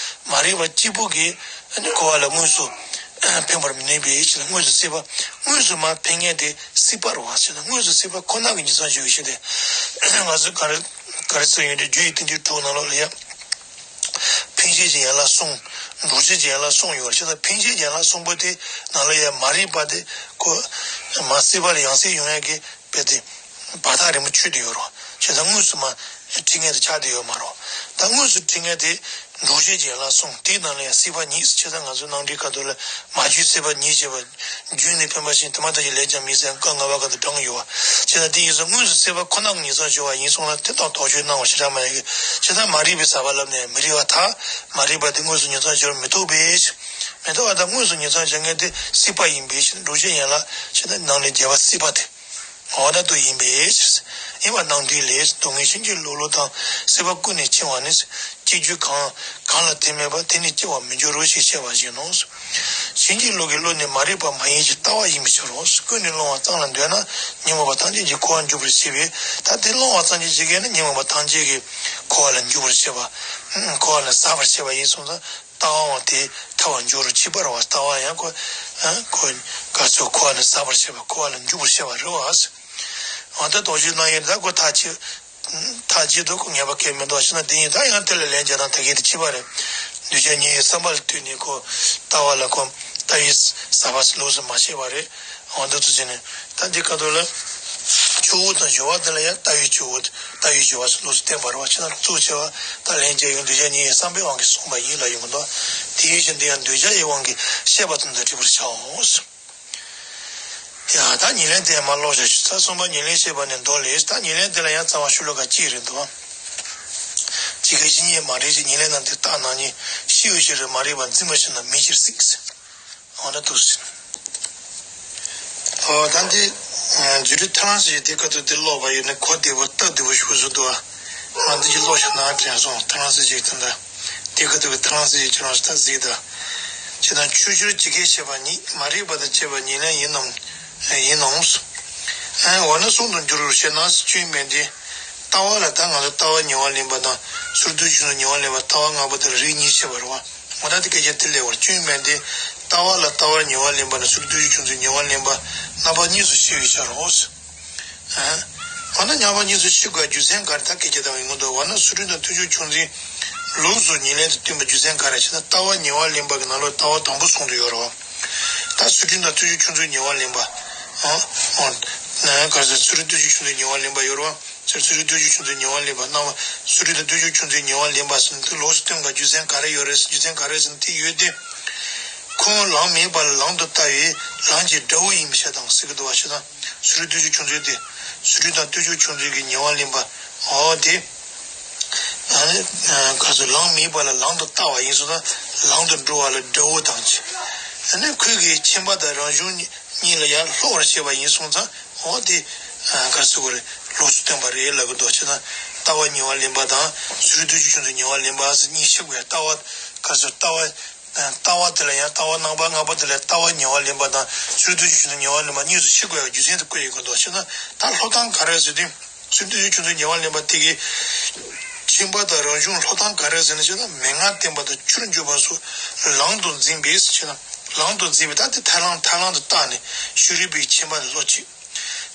མ་རིག་པ་གཅིག་པུ་གིས་འཁོར་བ་ལ་དངོས་སུ་འཕེན་པར་མི་ནུས་པའི་ཕྱིར་དངོས་སུ་སྲིད་པ། དངོས་སུ་མ་འཕེན་མཁན་དེ་སྲིད་པ་རེད་བ་ཞེ་ན། དངོས་སུ་སྲིད་པ་ཁོ་ན་གི་ཉིང་མཚམས་སྦྱོར་བའི་ཕྱིར་ཏེ། ང་ཚོས་ག་རེ་ག་རེ་ཟེར་ཡོད་དེ། རྒྱུ་ཡི་རྟེན་འབྲེལ་དྲུག་ནང་ལོགས་ལ་ཡང་འཕེན་བྱེད་ཀྱི་ཡན་ལག་གསུམ། འགྲོ་བྱེད་ཀྱི་ཡན་ལག་གསུམ་ཡོད་རེད་ཞེ་ན། འཕེན་བྱེད་ཀྱི་ཡན་ལག་གསུམ་པོ་དེ་ནང་ལ་ཡང་མ་རིག་པ་དེ་ཁོ་མ་སྲིད་པ་ལ་ཡང་སྲིད་ཡོང་ཡ་གི་དཔེ་དེ་བར་ཐག་རིང་པོ་ཆོད་དེ་ཡོད་རེད། བྱས་ཙང་དངོས་སུ་མ་འཁྲིད་མཁན་དེ་ཆགས་བསྡད་ཡོད་མ་རེད། ད་དངོས་སུ་འཁྲིད་མཁན་དེ་འགྲོ་བྱེད་ཀྱི་ཡན་ལག་གསུམ། དེའི་ནང་ལ་ཡང་སྲིད་པ་གཉིས། བྱས་ཙང་ང་ཚོའི་ནང་འགྲིག་ག་དུ་ལ་མ་རྒྱུད་སྲིད་པ་གཉིས་བྱས་པ། རྒྱུད་ནི་འཕེན་པ་བཞིན། དེ་མ་ཐག་གི་ལས་ཀྱང་མིན་ཟེར། བཀའ་ལྔ་པ་ག་དུ་བགྲངས་ཡོད་བ། བྱས་ཙང་དེ་ཡིན་ཙང་དངོས་སུ་སྲིད་པ་ཁོ་ན་ཉིང་མཚམས་སྦྱོར་བ་ཡིན་སོང་ན་དེ་དང་དོགས་གཅོད་གནང་བ་ཞེ་དྲག་མ་ཡོང་གི། བྱས་ཙང་མ་རིག་པའི་ཟག་པ་ལབ་ནས་མི་རིག་པ་དག་མ་རིག་པ་དེ་དངོས་སུ་ཉིང་མཚམས་སྦྱོར་མི་ཐུབ་པའི་ཕྱིར། མི་ཐུབ་པ་དང་། དངོས་སུ་ཉིང་མཚམས་སྦྱོར་མཁན་དེ་སྲིད་པ་ཡིན་པའི་ཕྱིར། འགྲོ་བྱེད་ཡན་ལག་བྱས་ན་ནང་ནས་རྒྱལ་བ་སྲིད་པ་དེ། འོ་ན་དུ་ཡིན་པའི་ཕྱིར། ཡིན་པར་སྣང་དུས་ལས། སྡུག་བསྔལ་ཕྱིན་ཅི་ལོག་བློ་དང་། སྲིད་པ་ཀུན་ནས་འཆིང་བ་ནི། སྐྱེ་རྒྱུ་གང་གང་ལ་དེ་མེད་པ། དེ་ནི་སྐྱེ་བར་མི་འགྱུར་རོ་ཞེས་བཤད་པ་བཞིན་ནོ། ཕྱིན་ཅི་ལོག་གི་བློ་ནི་མ་རིག་པ་མ་ཡིན་ཞིང་ལྟ་བ་ཡིན་པའི་ཕྱིར་རོ། ཀུན་ནས་སློང་བ་ཙམ་ལ་འདོད་ན་ཉོན་མོངས་པ་ཐམས་ཅད་ཀྱིས་འཁོར་བར་འཇུག་པར་བྱེད་པས། ད་དེ་སློང་བ་ཙམ་གྱིས་བྱེད་མཁན་ནི་ཉོན་མོངས་པ་ཐམས་ཅད་ཀྱིས་འཁོར་བ་ལ་འཇུག་པར་བྱེད་པ། འཁོར་བ་ལ་ཟག་པར་བྱེད་པ་ཡིན་སོང་ཙང་། ལྟ་བའང་དེ་ཐལ་བར་འགྱུར་རོ། བྱིས་པ་རེད་བ། ལྟ་བ་ཡང་ཁོ་ཁོ་ག་ཚོད་འཁོར་བ་ལ་ཟག་པར་བྱེད་པ། འཁོར་བ་ལ་འཇུག་པར་བྱེད་པ་རེད་བ། འོ་ད་དོགས་གཅོད་གནང་ཡས་ད་ཁོ་ཐག་ཆོད། ཐག་ཆོད་དུ་ཁོ་ངེས་པ་གང་ཡང་མི་འདུག་ཞེ་ན། དེ་ཡིན་ད་ཡང་དེ་ལ་ལན་རྒྱག་སྟངས་ད་གིན་དེ་ཕྱིས་པ་རེད། འདོད་ཆགས་ཉེ་བའི་བསམ་པ་ལ་ལྟོས་ནས་ཁོ་ལྟ་བ་ལ་ཁོ་ལྟ་བའི་ཟག་པ་ལོགས་སུ་མ་བཤད་པ་རེད། འོ་འདི་ཚོ་བྱས་ནས་ད་འདི་ཁ་ཐོག་ལ་ཆོས་འོག་དང་སྦྱོར་བ་དེ་ལ་ཡང་ལྟ་བའི་ཆོས་འོག་ལྟ་བའི་སྦྱོར་བ་ལོགས་སུ་བསྟན་པ་རེད་བ། ཞེ་ན་གཙོ་ཆེ་བ་ད་ལན་རྒྱག་ཡོང་། འདོད་ཆགས་ཉེ་བའི་བསམ་པའི་དབང་གིས་གསུངས་པ་ཡིན་ལབ་ཡོང་གི་འདུག་དེ་ཡིན་ཕྱིར་འདི་ཡང་འདོད་ཆགས་ཀྱི་དབང་གིས་བཤད་པ་དང་འདྲ་འགྲིག་པར་བྱའོ། ཡ་ད་ཉེར་ལེན་དེ་མར་ཀློག་བྱ་ཞུ། ས་གསུམ་པ་ཉེར་ལེན་བཤད་པ་ནི་མདོ་ལས། ད་ཉེར་ལེན་དེ་ལ་ཡང་རྩ་བ་ཤོ་ལོ་ཀ་གཅིག་རེད་འདུག་ཇི་སྐད་བཤད་ཉེས་མ་རེག་ཅིང་། ཉེར་ལེན་རྣམས་དེ་རྟག་སྣང་ཉིད། ཤེས་ཡོད་ཕྱིར་མ་རིག་པ། འཛིན་པར་བྱེད་ན་མེད་ཕྱིར་གཟིགས། འོ་ན་འདུག་ཟེར། ཨོ་ད་འདི་རྒྱུད་སྡེ་ཐར་ལམ་ཟེར་གྱི་དེ་ཀ་ཏུ་འདི་ཀློག་པ་ཡོད་ནས་གོ་བདེ་པོ་སྟབས་བདེ་པོ་ཞིག་བཟོ་འདུག་ཨ་ང་འདི་ཅིག་ཀློག་བཞག་ན་དྲན་སོང་། ཐར་ལམ་ཟེར་གྱི་དེ་འདྲ། དེ་ཀ་ཏུ་གི་ཐར་ལམ་ཟེར་གྱི་ཁྱོད་རང་ད་གཟིགས་དང་། ཅེ་ན་ཆོས་སྦྱོར་ཇི་སྐད་བཤད་པ་ཉིད། མ་རིག་པ་དང་བཅས་པ་ཉེར་ལེན་ཡིན་ནམ། ཡིན་ནོ། འོ་ན་གསུམ་དུ་འགྱུར་རོ་ཞེ་ན། སྐྱོན་མེད་དེ། ལྟ་བ་ལ་ད་ང་ཚོ་ལྟ་བ་ཉེ་བར་ལེན་པ་དང་། སོ་སོར་ལྟོས་བཅུག་ཚུལ་ཉེ་བར་ལེན་པ། ལྟ་བ་ལྔ་པོ་དེ་ལ་རིགས་གཉིས་ཕྱེ་བ་རེད་བ། འོ་ད་དེ་སྐད་ཆ་དེ་ལས་བར་སྐྱོན་མེད་དེ། ལྟ་བ་ལ་ལྟ་བར་ཉེ་བར་ལེན་པ་དང་། སོ་སོར་ལྟོས་བཅུག་ཚུལ་ཉེ་བར་ལེན་པ། རྣམ་པ་གཉིས་སུ་ཕྱེ་བའི་ཕྱིར་རོ། འོ་ན་རྣམ་པ་གཉིས་སུ་ཕྱེ་དགོས་རྒྱུ་མཚན་ག་རེ། ད་སྐད་ཆ་དེ་ཡིན་དགོས་འདུག་འོ་ན་སོ་སོར་དང་ལྟོས་བཅུག་ཚུལ་ལོགས་སུ་ཉེར་ལེན་དུ་སྟོན་པའི་རྒྱུ་མཚན་ག་རེ་ཞེ་ན། ལྟ་བ་ཉེ་བར་ལེན་པ་གི་ནང་ལོགས་ལྟ་བ་དང་པོ་གསུངས་ཏེ་ཡོད་རེད་བ། ད་སོ་སོར་དང་ལྟོས་བཅུག་ཚུལ་ཉེ་བར་ལེན་པ། ཨ། ཨོ། ན་ག་རེ་ཟེར། སོ་སོར་ལྟོས་བཅུག་ཚུལ་ཉེ་བར་ལེན་པ་ཡོད་རེད་བ། སོ་སོར་ལྟོས་བཅུག་ཚུལ་ཉེ་བར་ལེན་པ། རྣམ་པ་སོ་སོར་དང་ལྟོས་བཅུག་ཚུལ་ཉེ་བར་ལེན་པ་ཟེར་ན་དེ་ལོགས་སུ་སྟོན་པའི་རྒྱུ་མཚན་ག་རེ་ཡོད་རེད་ཟེར། རྒྱུ་མཚན་ག་རེ་ཟེར་ན་དེ་ཡོད་དེ། ཁོང་ལམ་མེད་པ་ལ་ལམ་དུ་ལྟ་བས་ལམ་གྱི་དགྲ་བོ་ཡིན་པའི་ཕྱིར་དང་ཟེར་གྱི་འདུག་བ། ཞེ་ན། སོ་སོར་ལྟོས་བཅུག་ཚུལ་དེ། སོ་སོར་དང་ལྟོས་བཅུག་ཚུལ་གྱི་ཉེ་བར་ལེན་པ། འོ་དེ། ཨ་ནི་ག་ཚོད་ལམ་མེད་པ་ལ་ལམ་དུ་ལྟ་བ་ཡིན་སོང་ཙང་ལམ་དུ་འགྲོ་བ་ལ་དགྲ་བོ་དང་བཅས། ཨ་ནི་ཁོས་ཀྱི་ཁྱིམ་པ་དང་རང་གཞུང་གཉིས་ལ་ཡང་སློབ་པར་བྱེད་པ་ཡིན་སོང་ཙང་། འོ་དེ་ག་རེ་ཟེར་དགོས་རེད། ལོགས་སུ་སྟོན་པ་རེད་ལབ་ཀྱི་འདུག་ཅེ་ན། ལྟ་བ་ཉེ་བར་ལེན་པ་དང་སོ་སོར་ལྟོས་བཅུག་ཚུལ་ཉེ་བར་ལེན་པ་ཟེར་གཉིས་ཕྱེ་དགོས། ལྟ་བ་ག་རེ་ཟེར། ལྟ་བ། ལྟ་བ་དེ་ལ་ཡང་ལྟ་བ་རྣམ་པ་ལྔ་པོ་དེ་ལ་ལྟ་བ་ཉེ་བར་ལེན་པ་དང་སོ་སོར་ལྟོས་བཅུག་ཚུལ་ཉེ་བར་ལེན་པ་གཉིས་སུ་ཕྱེ་དགོས་པའི་རྒྱུ་མཚན་དེ་བཀོད་ཡོད་ཀྱི་འདུག་ཅེ་ན། ད་སློབ་སྟངས་ག་རེ་ཟེར་དུས། སོ་སོར་ལྟོས་བཅུག་ཚུལ་ཉེ་བར་ལེན་པ་དེ་གི་ཁྱིམ་པ་དང་རང་གཞུང་སློབ་སྟངས་ག་རེ་ཟེར་ན་ཞེ་ན། མན་ངག་བསྟན་པ་དང་ཆོས་སྤྱོད་པ་སོགས་ལམ་དུ་འཛིན་པས་ཞེ་ན། ལམ་དུ་འཛིན་པས་ད་དེ་ཐར་ལམ་ཐར་ལམ་དུ་བཏགས་ནས་ཤེས་རིག་པའི་ཁྱིམ་པ་ལ་སློབ་ཅིང་།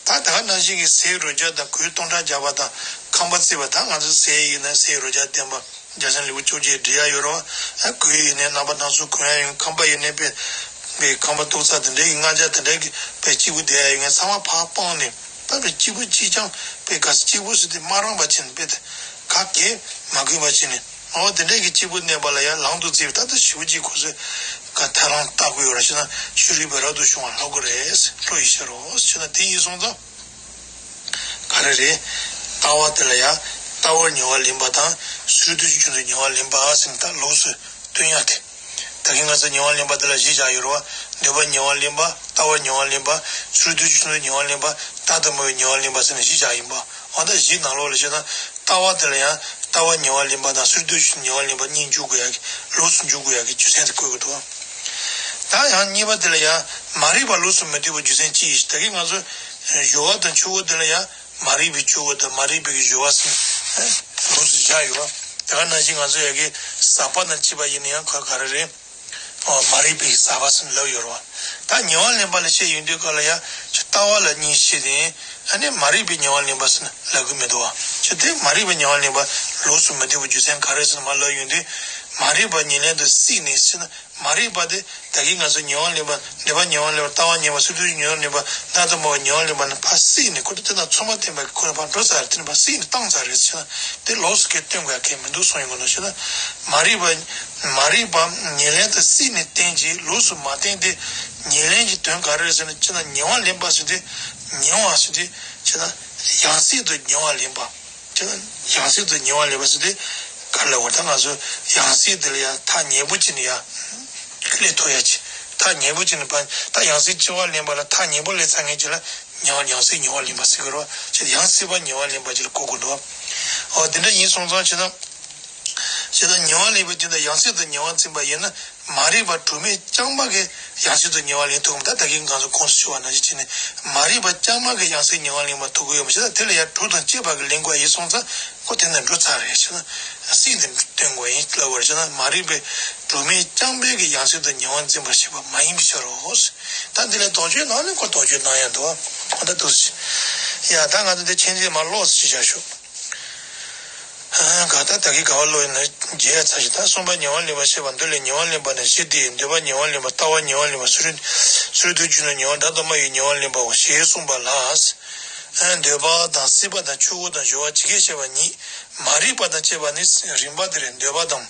ད་ད་ག་ནང་བཞིན་གྱི་ཟས་རོ་བརྒྱ་དང་གོས་སྟོང་ཕྲག་བརྒྱ་པ་དང་ཁང་པ་བརྩིགས་པ། ད་ང་ཚོ་ཟས་ཡིན་ན་ཟས་རོ་བརྒྱ་ལྡན་པ། རྒྱལ་མཚན་ལེའུ་བཅོ་བརྒྱད་འབྲི་ཡ་ཡོད་རེད་བ། གོས་ཡིན་ནའི་རྣམ་པ་སྣ་ཚོགས་གོན་ཡ་ཡོད། ཁང་པ་ཡིན་ནའི་དཔེ་དཔེ་ཁང་པ་ཏོག་ཙམ་དེ་འདྲའི་གི་རྔ་རྒྱ་དེ་འདྲའི་གི་དཔེ་སྐྱིད་པོ་བསྡད་ཡ་ཡོད་མཁན་ཚང་མ་ཕར་སྤངས་ནས། ད་དཔེ་སྐྱིད་པོ་གཅིག་ཀྱང་དཔེ་ག་ས་སྐྱིད་པོ་ཟེར་དེ་མ་རངས་པ་བྱས་ནས། དཔེ་དེ་ག་གེ་མ་གོས་པ་བྱས་ནས། འོ་དེ་འདྲའི་གི་སྐྱིད་པོ་གནས་པ་ལ་ཡང་ལམ་དུ་བརྩིས་པ། ད་ལྟ་ཞེ་པོ་ཅིག་ཁོ་ཚོས་ག་ཐར་ལམ་བལྟ་དགོས་ཡོད་ར་ཞེ་ན། ཤེས་རིག་པའི་རབ་ཏུ་བྱུང་བ་སློབ་དགོས་རེད། སློབ་ཡི་ཤེས་རོགས་ཞེ་ན། དེ་ཡིན་སོང་ཙང་ག་རེ་རེད། ལྟ་བ་དེ་ལ་ཡང་ལྟ་བར་ཉེ་བར་ལེན་པ་དང་སོ་སོར་ལྟོས་བཅུག་ཚུལ་ཉེ་བར་ལེན་པ་ཟེར་ན་ད་ལོགས་སུ་སྟོན་ཡ་དེ། ད་གིན་ང་ཚོ་ཉེ་བར་ལེན་པ་དེ་ལ་བཞི་བཞག་ཡོད་རེད་བ། འདོད་པ་ཉེ་བར་ལེན་པ། ལྟ་བར་ཉེ་བར་ལེན་པ། སོ་སོར་ལྟོས་བཅུག་ཚུལ་ཉེ་བར་ལེན་པ། བདག་ཏུ་མ་བས་ཉེ་བར་ལེན་པ་ཟེར་ནས་བཞི་བཞག་ཡིན་པ། འོ་ད་བཞི་ནང་ལོགས་ལ་བཤད་ན། ལྟ་བ་དེ་ལ་ཡང་ ལྟ་བ་ཉེ་བར་ལེན་པ་དང་སོར་སྡུད་ཉེ་བར་ལེན་པ་གཉིས་འཇུག་དགོས་ཡ་གི་ལོགས་སུ་འཇུག་དགོས་ཡ་གི་རྒྱུ་མཚན་དེ་བཀོད་ཀྱི་འདུག་ད་ཡང་གཉིས་པ་དེ་ལ་ཡང་མ་རིག་པ་ལོགས་སུ་མི་ལྟོས་པའི་རྒྱུ་མཚན་ཅི་ཡིན་ཞེས། ད་གིན་ང་ཚོ་སྦྱོར་བ་དང་ཆོས་སྐུ་དེ་ལ་ཡང་མ་རིག་པའི་ཆོས་སྐུ་དང་མ་རིག་པའི་གི་སྦྱོར་བ་ཟེར་ནས་ལོགས་སུ་བཞག་ཡོད། དེ་ག་ནང་བཞིན་ང་ཚོ་ཡ་གི་ཟག་པ་དང་བཅས་པ་ཡིན་ན་ཡང་ག་ག་རེ་རེད། ཨོ། མ་རིག་པའི་ཟག་པ་ཟེར་ནས་ལབ་ཡོད་རེད་བ། ད་ཉེ་བར་ལེན་པ་ལ་བཤད་ཡོང་དུས་སྐབས་ལ་ཡང་ཅིག་ལྟ་བ་ལ་གཉིས་བཤད་དེ། ཨ་ནི་མ་རིག་པའི་ཉེ་བར་ལེན་པ་ཟེར་ནས་ལབ་གི་མི་འདུག་བ། ཅིག་དེ་མ་རིག་པའི་ཉེ་བར་ལེན་པ་ལོགས་སུ་མི་ལྟོས་པའི་རྒྱུ་མཚན་ག་རེ་ཟེར་ནས་མར་ལབ་ཡོང་དུས། མ་རིག་པ་ཉེར་ལེན་དུ་བསྲེས་ནས་ཟེར་ན། མ་རིག་པ་དེ་ད་གིན་ང་ཚོ་ཉེ་བར་ལེན་པ། འདོད་པ་ཉེ་བར་ལེན་པ། ལྟ་བ་ཉེ་བར། སོར་སྡུད་ཉེ་བར་ལེན་པ། བདག་ཏུ་སྨྲ་བའི་ཉེ་བར་ལེན་པ་ནི་ཕར་བསྲེས་ནས། ཁོ་ཚོ་དེ་དང་ཚོད་མ་བསྟན་པ་གི་ཁོ་རང་ཕར་འགྲོ་ཚར་རེད། དེ་ནི་ཕར་བསྲེས་ནས་བཏང་ཚར་རེད་ཟེར་ན། དེ་ལོགས་སུ་གས་སྟོན་དགོས་ཡ་གས་མི་འདུག་གསུངས་ཡོང་གི་འདུག་ཟེར་ན། མ་རིག་པ། མ་རིག་པ་ཉེར་ལེན་དུ་བསྲེས་ནས་བསྟན་གྱི་ལོགས་སུ་མ་བསྟན་ཏེ། ཉེར་ལེན་གྱི་དོན་ག་རེ་རེད་ཟེར་ན། ཅི་ན་ཉེ་བར་ལེན་པ་ཟེར་དུས། ཉེ་བར་ཟེར་དུས་ཅི་ན་ཡང་སྲིད་དུ་ཉེ་བར་ལེན་པ། ཅི་ན་ཡང་སྲིད་དུ་ཉེ་བར་ལེན་པ་ཟེར་དུས། ག་ལ་བར་ད་ང་ཚོ་ཡང་སྲིད་དེ་ལ་ཡང་ཐག་ཉེ་པོ་ཅིག་ནས་ཡང་སླེབས་ཐུབ་ཡ་ཅིག་ཐག་ཉེ་པོ་ཅིག་ནས་ཕར་ད་ཡང་སྲིད་ཆེ་བ་ལེན་པ་ལ་ཐག་ཉེ་པོ་སླེབས་ཚར་མཁན་ཅིག་ལ་ཉེ་བར། ཡང་སྲིད་ཉེ་བར་ལེན་པ་ཟེར་གི་རེད་བ། ཅི་ཡང་སྲིད་པ་ཉེ་བར་ལེན་པ་ཅིག་ལ་གོ་དགོས་འདུག་ཨོ། དེ་འདྲ་ཡིན་སོང་ཙང་ཅི་ན། ཇི་ལྟར་ཉེ་བར་ལེན་པའི་དོན་དུ་ཡང་སྲིད་དུ་ཉེ་བར་འཛིན་པ་ཡིན་ན། མ་རིག་པ་གྲུབ་མེད་རྐྱང་པ་གིས་ཡང་སྲིད་དུ་ཉེ་བར་ལེན་ཐུབ་མ། ད་ད་གིན་ང་ཚོ་གོང་དུ་ཞུས་པ་ནང་བཞིན་བྱས་ནས། མ་རིག་པ་རྐྱང་པ་གིས་ཡང་སྲིད་ཉེ་བར་ལེན་པ་ཐུབ་ཀྱི་ཡོད་མ་རེད། ད་དེ་ལ་ཡང་གྲུབ་དང་བཅས་པ་གིས་ལེན་དགོས་ཡིན་སོང་ཙང་། ཁོ་དེ་ནས་འགྲོ་ཚར་རེད་ཟེར་ན། སྲིད་དེ་སྟོན་དགོས་ཡིན་ལབ་པ་རེད་ཟེར་ན། མ་རིག་པ་གྲུབ་མེད་རྐྱང་པ་གིས་ཡང་སྲིད་དུ་ཉེ་བར་འཛིན་པར་བྱེད་པ་མ་ཡིན་པའི་ཕྱིར་རོ། ད་འདི་ལ་དོགས་གཅོད་གནང་ནས་ཁོ་དོགས་གཅོད་གནང་ཡ་འདུག་བ། ད་འདུག་ཟེར། ཡ། ད་ང་ཚོ་འདི་མཁྱེན་བརྩེ་མར་ཀློག་ཟེར་བྱ་ཞུ། གང་ལྟར་ད་གིན་ག་པར་ཀློག་ཡིན་ན་བརྗེད་ཚར་ཞིང་། ད་གསུམ་པ་ཉེ་བར་ལེན་པ་བཤད་པ། འདི་ལས་ཉེ་བར་ལེན་པ་ནི་བཞི་སྟེ། འདོད་པ་ཉེ་བར་ལེན་པ། ལྟ་བ་ཉེ་བར་ལེན་པ། སོར་སོར་སྡུད་ཀྱི་ནི་ཉེ་བར། བདག་ཏུ་སྨྲ་བའི་ཉེ་བར་ལེན་པའོ་ཞེས་གསུངས་པ་ལ། འདོད་པ་དང་སྲིད་པ་དང་ཆོས་སྐུ་དང་སྦྱོར་བ་ཇི་སྐད་བཤད་པ་ཉིད། མ་རིག་པ་དང་བཅས་པ་ནི་རིམ་པ་དེར་འདོད་པ་དང་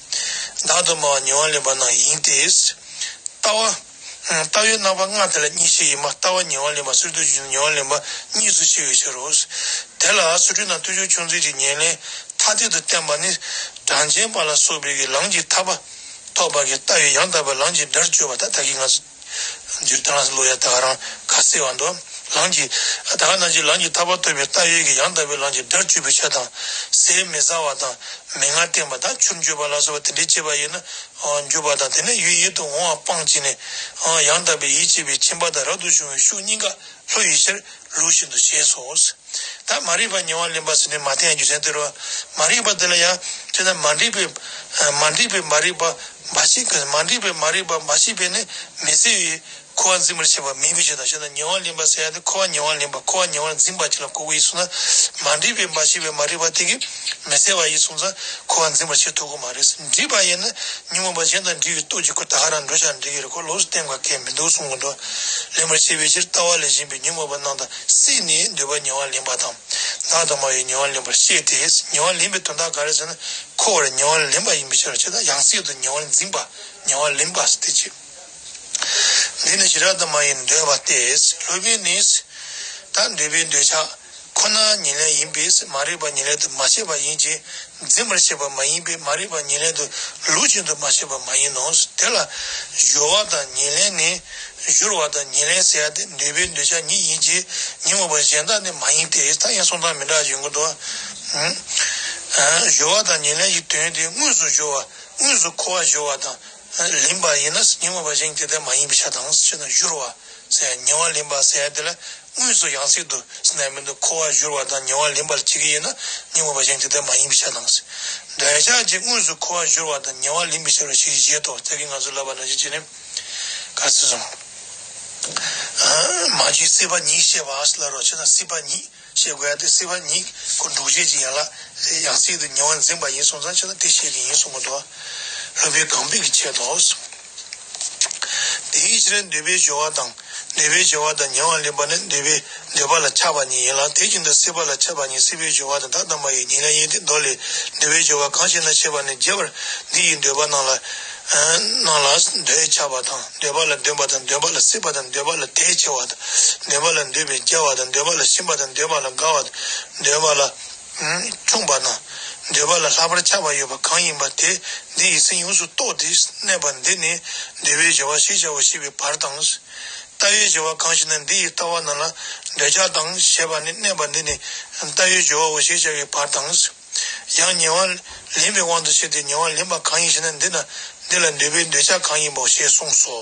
བདག་ཏུ་སྨྲ་བ་ཉེ་བར་ལེན་པ་རྣམས་ཡིན་ཏེ། ལྟ་བ། ལྟ་བའི་རྣམ་པ་ལྔ་དེ་ལ་གཉིས་བཤད་ཡིན་པ། ལྟ་བ་ཉེ་བར་ལེན་པ། སོར་སྡུད་ཀྱི་ཉེ་བར་ལེན་པ་གཉིས་སུ་ཕྱེ་བའི་ཕྱིར་རོ། དེ་ལ་སོར་སྡུད་དང་བརྟུལ་ཞུགས་ཆུང་འཛིན་གྱི་ཉེར་ལེན་ཐ་དད་དུ་བསྟན་པ་ནི། གྲངས་ཅན་པ་ལ་སོགས་པའི་གི་ལམ་གྱི་ཐར་པ་ཐོབ་པ་གི་ལྟ་བའི་ཡང་དག་པའི་ལམ་གྱི་སྒྲར་གྱུར་པ། ད་ད་གིན་ང་ཚོ་འདིར་ད་ལ་ཀློག་ཡ་ད་ག་རང་ཁ་གསལ་བ་འདུག་ལམ་གྱི། ད་ག་ནང་བཞིན་ལམ་གྱི་ཐར་པ་ཐོབ་པའི་ལྟ་བའི་གི་ཡང་དག་པའི་ལམ་གྱི་སྒྲར་གྱུར་པའི་ཕྱིར་དང་། ཟས་མི་ཟ་བ་དང་མན་ངག་བསྟེན་པ་དང་ཆུར་འཇུག་པ་ལ་སོགས་པ་དེ་འདྲའི་བྱེད་པ་ཡིན་ན། འཇུག་པ་དང་། དེ་ནས་ཡུལ་ཡིད་དུ་འོང་བ་སྤངས་བྱས་ནས། ཡང་དག་པའི་ཡིད་ཆེས་པའི་སྦྱིན་པ་དང་རབ་ཏུ་བྱུང་བའི་ཤུགས་གཉིས་ཀ་སླུ་བའི་ཕྱིར་ལུགས་བཞིན་དུ་ཞེས་སོ། ད་མ་རིག་པ་ཉེ་བར་ལེན་པ་ཟེར་ནས་མ་བསྟན་རྒྱུ་མཚན་དེ་རེད་བ། མ་རིག་པ་དེ་ལ་ཡང་དེ་ལྟར་མ་འདྲིས་པའི། མ་འདྲིས་པའི་མ་རིག་པ་འབའ་ཞིག་གིས། མ་འདྲིས་པའི་མ་རིག་པ་འབའ་ཞིག་པས་ནི་མི་གསལ་བའི་འཁོར་བ་འཛིན་པར་བྱེད་པ་མིན་པའི་ཕྱིར་དང་། ཞེ་ན། ཉེ་བར་ལེན་པ་ཟེར་ཡ་དེ་འཁོར་བ་ཉེ་བར་ལེན་པ། འཁོར་བ་ཉེ་བར་འཛིན་པ་ཅིག་ལ་གོ་དགོས་ཡིན་གསུངས་ན། མ་འདྲིས་པའི་འབའ་ཞིག་པའི་མ་རིག་པ་དེ་གིས་མི་གསལ་བ་ཡིན་གསུངས་ཙང་འཁོར་བ་འཛིན་པར་བྱེད་ཐུབ་ཀྱི་མ་རེད། འདྲིས་པ་ཡིན་ན་ཉོན་མོངས་པ་གཞན་དང་འདྲིས་པའི་སྟོབས་ཀྱིས་ཁོ་ད་ག་རང་འགྲོ་བཞག་འགྲིག་གི་རེད། ཁོ་ལོགས་སུ་བསྟན་དགོས་གལ་མི་འདུག་གསུང་གི་འདུག་ལེན་པར་བྱེད་པའི་ཕྱིར་ལྟ་བ་ལས་གཞན་པའི་ཉོན་མོངས་པ་རྣམས་དང་བསྲེས་ནས་འདོད་པ་ཉེ་བར་ལེན་པ་དང་བདག་ཏུ་སྨྲ་བའི་ཉེ་བར་ལེན་པར་བཤད་དེ། ཉེ་བར་ལེན་པའི་དོན་དག་ག་རེ་ཟེར་ན། འཁོར་བར་ཉེ་བར་ལེན་པ་ཡིན་པའི་ཕྱིར། ཅེས་དང་། ཡང་སྲིད་དུ་ཉེ་བར་འཛིན་པ། ཉེ་བར་ལེན་པ་ཟེར་དེ་ཅི། འདི་ནི་བྱེ་བྲག་ཏུ་སྨྲ་བའི་འདོད་པ་སྟེ། སློབ་དཔོན་ནི། ད་འདོད་པའི་འདོད་ཆགས་ཁོ་ན་ཉེར་ལེན་ཡིན་པས་མ་རིག་པ་ཉེར་ལེན་དུ་མ་བྱས་པ་ཡིན་གྱི། འཛིན་པར་བྱེད་པ་མ་ཡིན་པས་མ་རིག་པ་ཉེར་ལེན་དུ་ལུགས་བཞིན་དུ་མ་བྱས་པ་མ་ཡིན་ནོ། དེ་ལ་སྦྱོར་བ་དང་ཉེར་ལེན་ནི། སྦྱོར་བ་དང་ཉེར་ལེན་ཟེར་ཡ་དེ་འདོད་པའི་འདོད་ཆགས་ཉིད་ཡིན་གྱི། ཉོན་མོངས་པ་གཞན་དག་ནི་མ་ཡིན་ཏེ། ད་ཡང་གསུང་སྟངས་མི་འདྲ་ཡོང་གི་འདུག་ཨ། སྦྱོར་བ་དང་ཉེར་ལེན་གྱི་དོན་དེ་དངོས་སུ་སྦྱོར་བ། དངོས་སུ་འཁོར་བ་སྦྱོར་བ་དང་ལེན་པ་ཡིན་ན་ཉོན་མོངས་པ་གཞན་དེ་ལྟར་མ་ཡིན་པའི་ཕྱིར་དང་། ཞེ་ན། སྦྱོར་བ་ཟེར་ཡ་ཉེ་བར་ལེན་པ་ཟེར་ཡ་དེ་ལ་དངོས་སུ་ཡང་སྲིད་དུ་ཟེར་ན་མི་འདུག་འཁོར་བ་སྦྱོར་བ་དང་ཉེ་བར་ལེན་པར་བྱེད་ཀྱི་ཡིན་ན་ཉོན་མོངས་པ་གཞན་དེ་ལྟར་མ་ཡིན་པའི་ཕྱིར་དང་། འདོད་ཆགས་ཀྱིས་དངོས་སུ་འཁོར་བ་སྦྱོར་བ་དང་ཉེ་བར་ལེན་པའི་ཕྱིར་རོ་ཞེས་བཞེད་དོ། ད་གིན་ང་ཚོས་ལབ་པ་ནང་བཞིན་བྱས་ནས། ག་ཚོད་སོང་། མ་བཅོས་སྲེད་པ་ཉིད་བཤད་པ་ཟེར་ལབ་རོ། ཞེ་ན། སྲེད་པ་ཉིད་བཤད་དགོས་ཡ་དེ། སྲེད་པ་ཉིད་ཁོ་འགྲོགས་བྱེད་ཀྱི་ཡན་ལག་ཡང་སྲིད་དུ་ཉེ་བར་འཛིན་པ་ཡིན་སོང་ཙང་། ཞེ་ན། དེ་བཤད་ཀྱི་ཡིན་གསུང་གི་འདུག་སློབ་དཔོན་གང་པོའི་གི་ཆེད་དུ། དེའི་ཕྱིར་འདོད་པའི་སྦྱོར་བ་དང་། འདོད་པའི་སྦྱོར་བ་དང་ཉེ་བར་ལེན་པ་ནི་འདོད་པའི་འདོད་པ་ལ་ཆགས་པ་ཉིད་ཡིན་ལ། དེ་བཞིན་དུ་སྲེད་པ་ལ་ཆགས་པ་ཉིད་སྲེད་པའི་སྦྱོར་བ་དང་བདག་ཏུ་སྨྲ་བའི་ཉེར་ལེན་ཡིན་ཏེ། མདོ་ལས། འདོད་པའི་སྦྱོར་བ་གང་ཞེ་ན། བཤད་པ་ནི་རྒྱས་པར་འདི་ཡི་འདོད་པ་རྣམས་ལ། རྣམས་ལ་འདོད་ཆགས་པ་དང་། འདོད་པ་ལ་འདོད་པ་དང་། འདོད་པ་ལ་སྲེད་པ་དང་། འདོད་པ་ལ་དད་ཆེ་བ་དང་། འདོད་པ་ལ་འདོད་པའི་རྒྱལ་བ་དང་། འདོད་པ་ལ་ཞེན་པ་དང་། འདོད་པ་ལ་དགའ་བ་དང་། འདོད་པ་ལ་ཆུང་བ་དང་། འདོད་པ་ལ་ལྷག་པར་ཆགས་པ་ཡོད་པ་གང་ཡིན་པ་དེ་འདི་ཡི་སེམས་ཡོངས་སུ་རྟོག་སྟེ་གནས་པ་འདི་ནི་འདོད་པའི་སྦྱོར་བ་ཞེས་བྱའོ་ཞེས་པའི་བར་དང་། ལྟ་བའི་སྦྱོར་བ་གང་ཞེ་ན། འདི་ཡི་ལྟ་བ་རྣམས་ལ་འདོད་ཆགས་དང་ཞེས་པ་ནི་གནས་པ་འདི་ནི་ལྟ་བའི་སྦྱོར་བའོ་ཞེས་བྱ་བའི་བར་དང་། ཡང་ཉེ་བར་ལེན་པའི་དབང་དུ་བྱས་ཏེ་ཉེ་བར་ལེན་པ་གང་ཡིན་ཞེ་ན། འདི་ན་འདི་ལ་འདོད་པའི་འདོད་ཆགས་གང་ཡིན་པའོ་ཞེས་གསུངས་སོ།